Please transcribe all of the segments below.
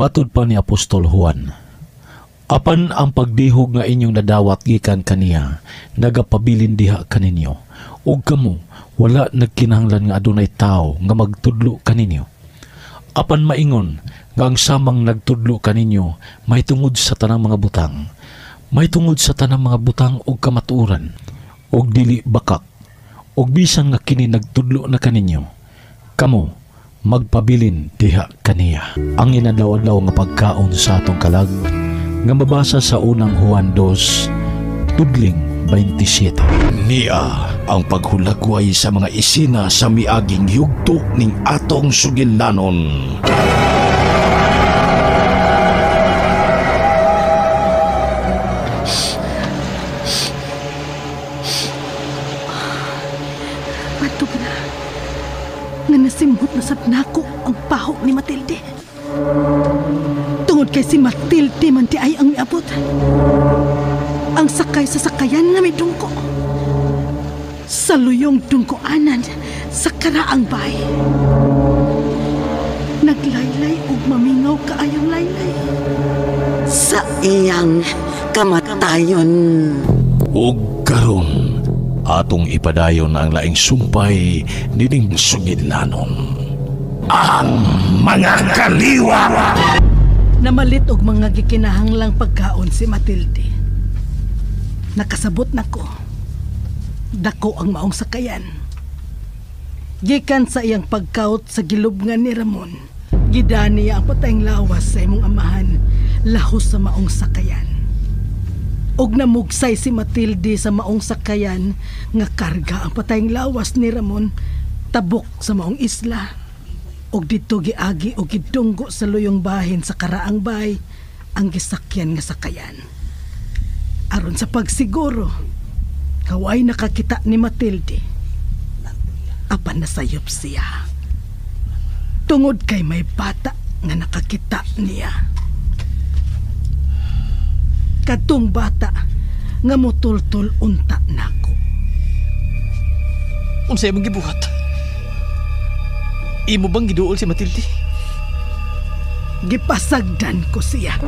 Matud pa ni Apostol Juan, apan ang pagdihog nga inyong nadawat gikan kaniya, nagapabilin diha kaninyo, ug kamo wala nagkinahanglan nga adunay tawo nga magtudlo kaninyo. Apan maingon nga ang samang nagtudlo kaninyo mahitungod sa tanang mga butang, mahitungod sa tanang mga butang ug kamatuoran, ug dili bakak, ug bisan nga kini nagtudlo na kaninyo, kamo magpabilin diha kaniya. Ang inadlaw-adlaw nga pagkaon sa atong kalag nga mabasa sa unang Juan 2, tudling 27. Niya ang paghulagway sa mga isina sa miaging yugto ning atong sugilanon. Matug na nga nasimhot na sab nako ang paho ni Matilde. Tungod kay si Matilde man di ay ang miabot. Ang sakay sa sakayan nga may dungko. Sa luyong dungkoanan sa karaang bay. Naglaylay ug mamingaw kaayong laylay. Sa iyang kamatayon. Ug karon atong ipadayon ang laing sumpay nining sugilanon. Ang mga kaliwa! Namalit og mga gikinahanglang pagkaon si Matilde. Nakasabot nako. Dako ang maong sakayan. Gikan sa iyang pagkaot sa gilubngan ni Ramon, gidani niya ang patayng lawas sa imong amahan, lahos sa maong sakayan. Og namugsay si Matilde sa maong sakayan nga karga ang patayng lawas ni Ramon tabok sa maong isla. Og didto giagi og gidunggo sa luyong bahin sa karaang bay ang gisakyan nga sakayan. Aron sa pagsiguro, kaway nakakita ni Matilde. Apan nasayop siya. Tungod kay may bata nga nakakita niya. Kadtong bata nga mutultol unta nako. Unsay imong gibuhat? Imo bang giduol si Matilde? Gipasagdan ko siya.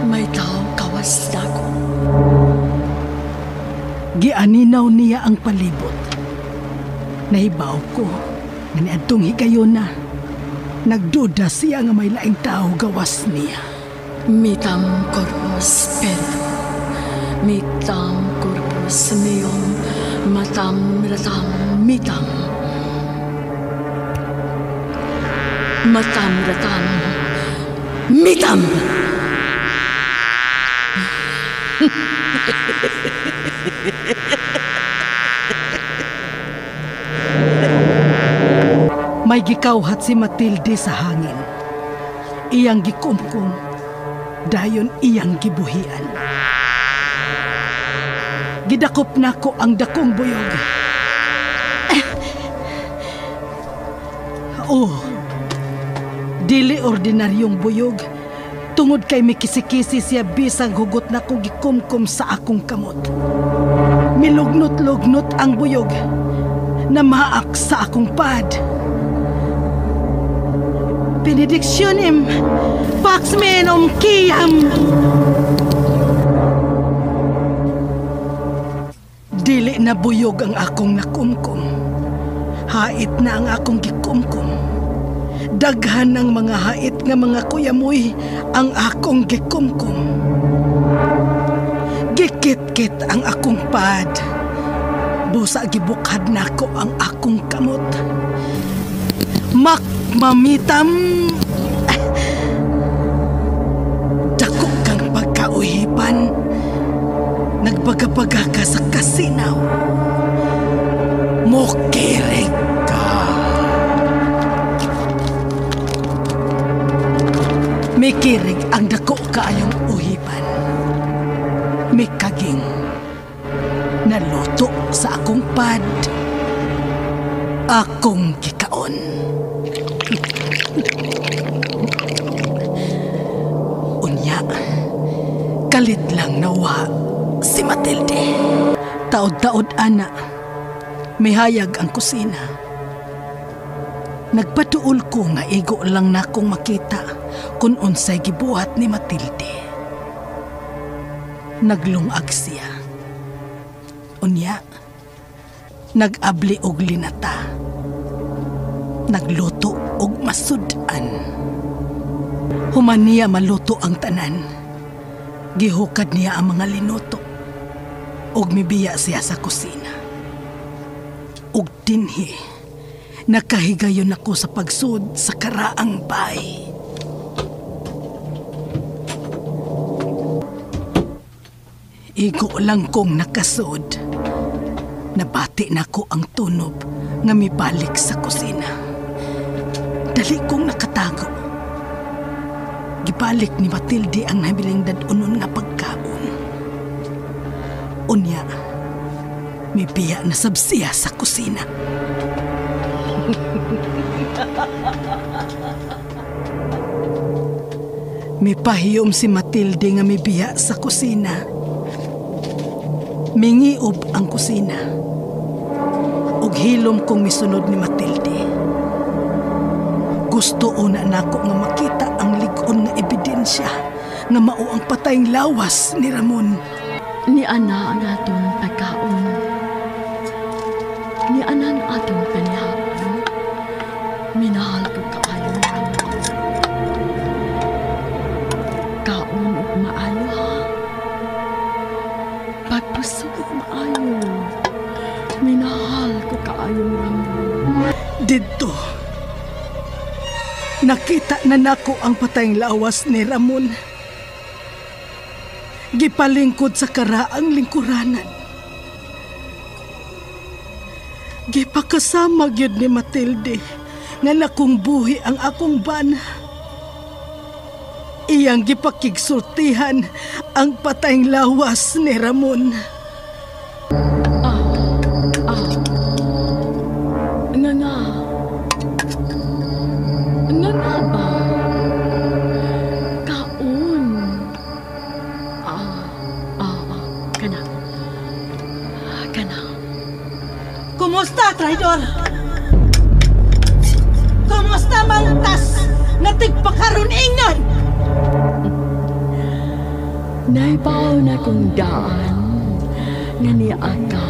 May tao kawas nako. Gianinaw niya ang palibot. Nahibaw ko nga niadtong higayon na. Nagduda siya nga may laing tao gawas niya. Mitam corpus Pedro, mitam corpus meum, matam ratam mitam. Matam ratam mitam. May gikawhat si Matilde sa hangin. Iyang gikumkum, dayon iyang gibuhian. Gidakop nako ang dakong buyog. Oh, dili ordinaryong buyog. Tungod kay mikisikisi siya bisag hugot nako gikumkum sa akong kamot. Milugnot-lugnot ang buyog. Namaak sa akong pad. Benedictionem, pax menum kiam. Dili na buyog ang akong nakumkum. Hait na ang akong gikumkum. Daghan ng mga hait nga mga kuyamoy ang akong gikumkum. Gikit-kit ang akong pad. Busa gibukhad nako ang akong kamot. Makmamitam. Dako kang pagkauhipan. Nagbagabaga ka sa kasinaw. Mukirig ka. Mikirig ang dako kaayong uhipan. Mikaging naluto sa akong pad. Akong gikaon. Unya, kalit lang nawa si Matilde. Taod-taod ana, mihayag ang kusina. Nagpatuol ko nga igo lang nakong makita kung unsay gibuhat ni Matilde. Naglungag siya. Unya, nag-abli og linata. Nagluto og masud-an. Human niya maluto ang tanan. Gihukad niya ang mga linuto. Og mibiya siya sa kusina. Og dinhi, nakahigayon ako sa pagsud sa karaang bay. Igo lang kong nakasud. Nabati na ko ang tunob nga mibalik sa kusina. Dali kong nakatago. Gibalik ni Matilde ang nabiling dad-unon nga pagkaon. Unya, mibiya na sab siya sa kusina. Mipahiyom si Matilde nga mibiya sa kusina. Mingiob ang kusina. Ug hilom kong misunod ni Matilde. Gusto una nako nga makita ang lig-on nga ebidensya nga mao ang patayng lawas ni Ramon. Ni ana ang atong pagkaon. Ni ana ang atong panihapon. Minahal ko kaayo, Ramon. Kaon ug maayo ha. Pagpusog ug maayo. Minahal ko kaayo, Ramon. Didto, nakita na nako ang patayng lawas ni Ramon. Gipalingkod sa karaang lingkuranan. Gipakasama gyud ni Matilde nga nakong buhi ang akong bana. Iyang gipakigsultihan ang patayng lawas ni Ramon. Nga nga. Nga nga ba? Kaon. Kana. Kana. Kumusta, traidor? Kumusta, mangtas? Natigpakaroon ingnon! Naibaw na kong daan nga ni Aga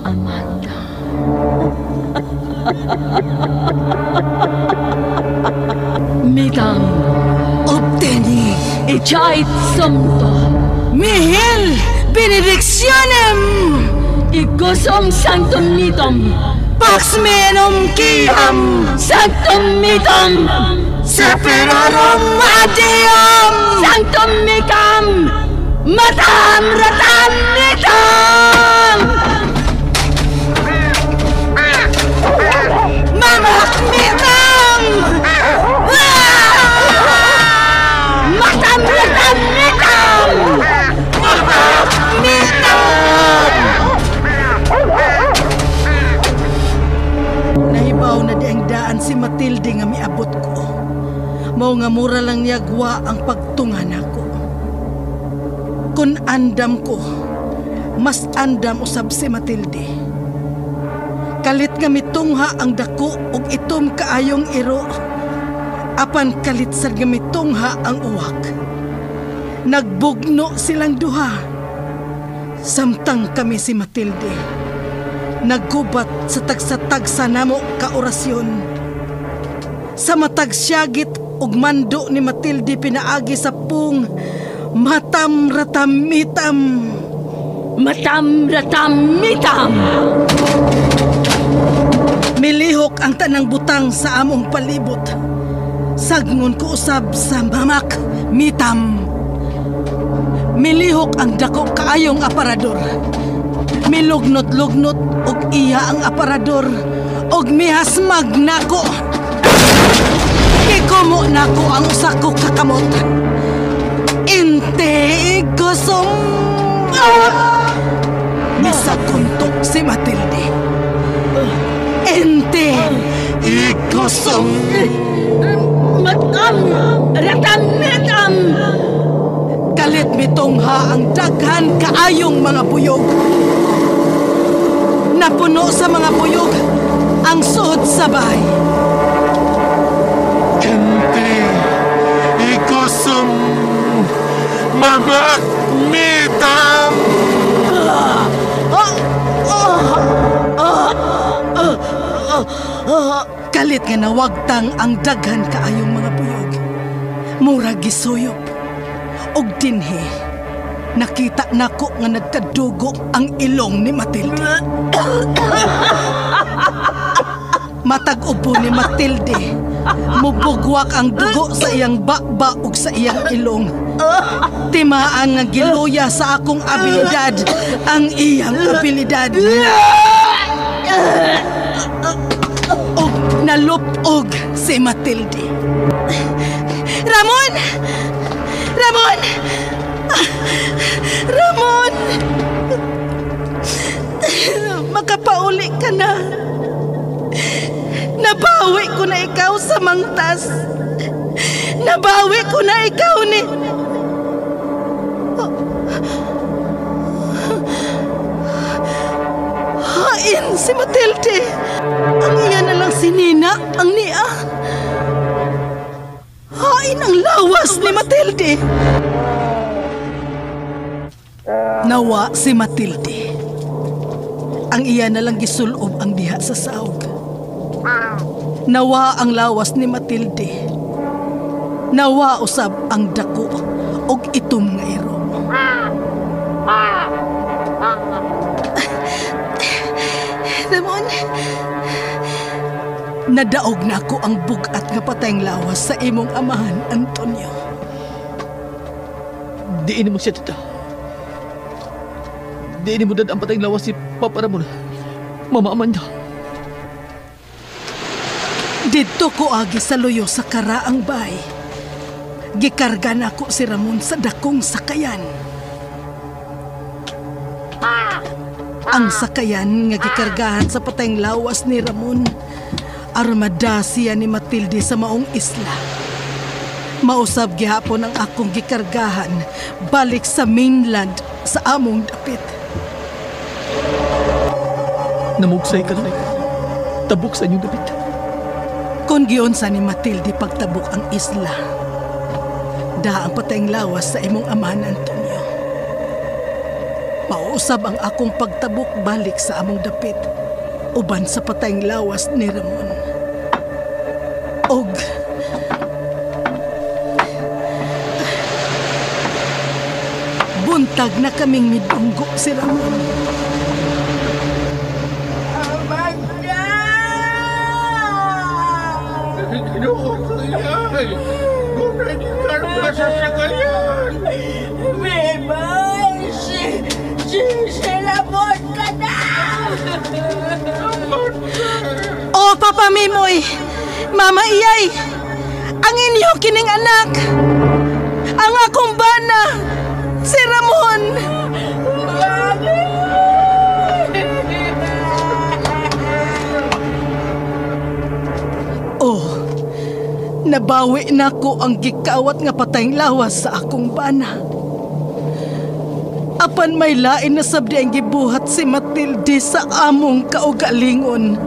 Amanda. Mitam. Obteni. Echait somto. Mihil benedictionem. Igusom sanctum mitam. Pax menum kiam. Sanctum mitam. Separarum adeum. Sanctum micam. Matam ratam mitam. Mamak mitam. Matam ratam mitam. Mamak mitam. Nahibaw na di ang daan si Matilde nga miabot ko. Mao nga mura lang niya gwa ang pagtunga nako. Kun andam ko, mas andam usab si Matilde. Kalit nga mitungha ang dako ug itom kaayong iro. Apan kalit sad nga mitungha ang uwak. Nagbugno silang duha. Samtang kami si Matilde naggubat sa tagsa-tagsa namo ka orasyon. Sa matag siyagit ug mando ni Matilde pinaagi sa pung matam ratam mitam. Matam ratam mitam. Milihok ang tanang butang sa among palibot. Sagngon ko usab sa mamak mitam. Milihok ang dako kaayong aparador. Milugnot-lugnot og iya ang aparador og mihasmag nako. Gikumo nako ang usa ko kakamot. Inte igosong misakuntok si Matilde. Ente igosong matam ratam mitam. Kalit mitungha ang daghan kaayong mga buyog. Napuno sa mga buyog ang suod sa bahay. Tabak mitang! Kalit nga nawagtang ang daghan kaayong mga buyog. Mura gisuyop. Og dinhi, nakita nako nga nagkadugo ang ilong ni Matilde. Matag ubo ni Matilde, mubugwak ang dugo sa iyang bakba ug sa iyang ilong. Timaan nga giluya sa akong abilidad ang iyang abilidad. Og nalupog si Matilde. Ramon! Ramon! Ramon! Makapauli ka na. Nabawi ko na ikaw sa mangtas. Nabawi ko na ikaw ni... Hain si Matilde. Ang iya na lang si Nina, ang niya. Hain ang lawas ni Matilde. Nawa si Matilde. Ang iya na lang gisulob ang diha sa saog. Nawa ang lawas ni Matilde. Nawa usab ang dako og itom nga iro. Ramon, nadaog na ako ang bugat nga patayng lawas sa imong amahan, Antonio. Diin mo siya, tita. Diin mo dad ang patayng lawas si Papa Ramon. Mama Amanda. Didto ko agi sa luyo sa karaang bay. Gikarga na ako si Ramon sa dakong sakayan. Ang sakayan nga gikargahan sa patayng lawas ni Ramon, armada siya ni Matilde sa maong isla. Mausab gihapon ang akong gikargahan balik sa mainland sa among dapit. Namugsay ka lang. Tabok sa inyong dapit. Kung giunsa ni Matilde pagtabok ang isla, da ang patayng lawas sa imong amahan, Antonio. Mausab ang akong pagtabok balik sa among dapit, uban sa patayng lawas ni Ramon. Og buntag na kaming midunggo si Ramon. Oh, Papa Mimoy! Mama Iyay! Ang inyo kining anak! Ang akong bana! Si Ramon! Oh, nabawi na ko ang gikawat nga patayng lawas sa akong bana. Apan may lain na sabdi ang gibuhat si Matilde sa among kaugalingon.